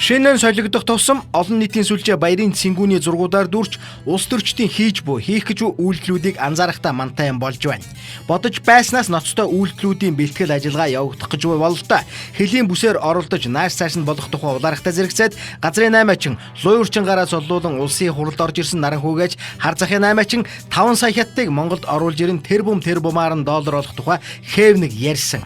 Шинэн солигдох тусам олон нийтийн сүлжээ баярын цэнгүүний зургуудаар дүрч улс төрчдийн хийж буй хийх гэж буй үйлдэлүүдийг анзаарахтаа мантай юм болж байна. Бодож байснаас ноцтой үйлдэлүүдийн бэлтгэл ажиллагаа явагдах гэж буй бололтой. Хөлийн бүсээр оролдож нааш цааш нь болох тухай улаархтай зэрэгцээд газрын наймаачин луйварчин гараа цоллуулан улсын хуралд орж ирсэн наран хүүгээж хар захын наймаачин 5 сая хятадыг Монголд оруулж ирэн тэр бум тэр бумаар нь доллар олох тухай хэв нэг ярьсан.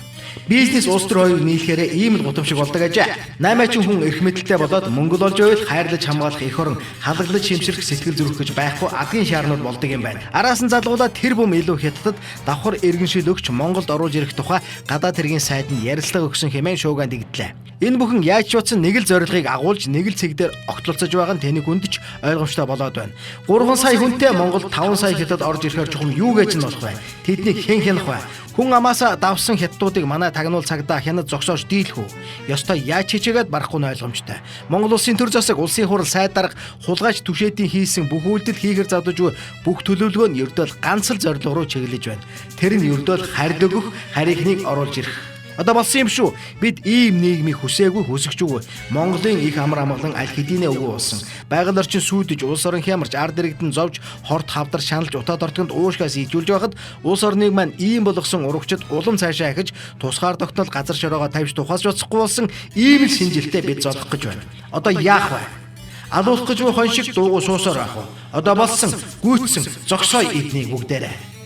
Бизнес улс төр хоёрыг нийлэхээр ийм л гутам шиг болдог ажээ. Наймаачин хүн эрх мэдэлтэй болоод мөнгө л олж байвал хайрлаж хамгаалах эх орон халаглаж шимширх сэтгэл зүрх гэж байхгүй адгийн шаарнууд болдог юм байна. Араас нь залгуулаад тэр бум илүү хятадд давхар иргэншил өгч Монголд оруулж ирэх тухай гадаад хэргийн сайданд ярилцлага өгсөн хэмээн шуугаанд игдлээ. Энэ бүхэн яаж ч утсан нэг л зорилгыг агуулж нэг л цэг дээр огтлолцож байгаа нь тэнийг хүндч ойлгомжтой болоод байна. 3 сая хүнтэй Монголд 5 сая хятад орж ирэхээр чухам юу гэж нь болох вэ? Тэднийг хэн хянах вэ? Хүн амаасаа давсан хятадуудыг манай тагнуул цагдаа хянад зогсоож дийлэх үү? Ёстой яаж хичээгээд барахгүй нь ойлгомжтой. Монгол улсын төр засаг, улсын хурал, сайд дарга хулгайч түшээдийн хийсэн бүх үйлдэл хийхэр задаж буй бүх төлөвлөгөө нь ердөөл ганц л зорилго руу чиглэж байна. Тэр нь ердөөл хард өгөх, харийнхныг оруулж ирэх. Одоо болсон юм шүү. Бид ийм нийгмийг хүсээгүй хүсэгчгүй. Монголын их амар амгалан аль хэдийнэ үгүй болсон. Байгаль орчин сүйдэж, улс орон хямарч, ард иргэдэн зовж, хорт хавдар шаналж, утаа дортгонд уушгаас ийжүүлж байхад улс орныг маань ийм болгосон урагчид улам цаашаа ахиж тусгаар тогтнол газар шороогоо тавьж тухаас жоцохгүй болсон ийм л шинжилтэй бид золох гэж байна. Одоо яах вэ? Алуулах гэж буй хон шиг дуугу суусаар байх уу? Одоо болсон, гүйцсэн, зогсоё эднийг бүгдээрээ.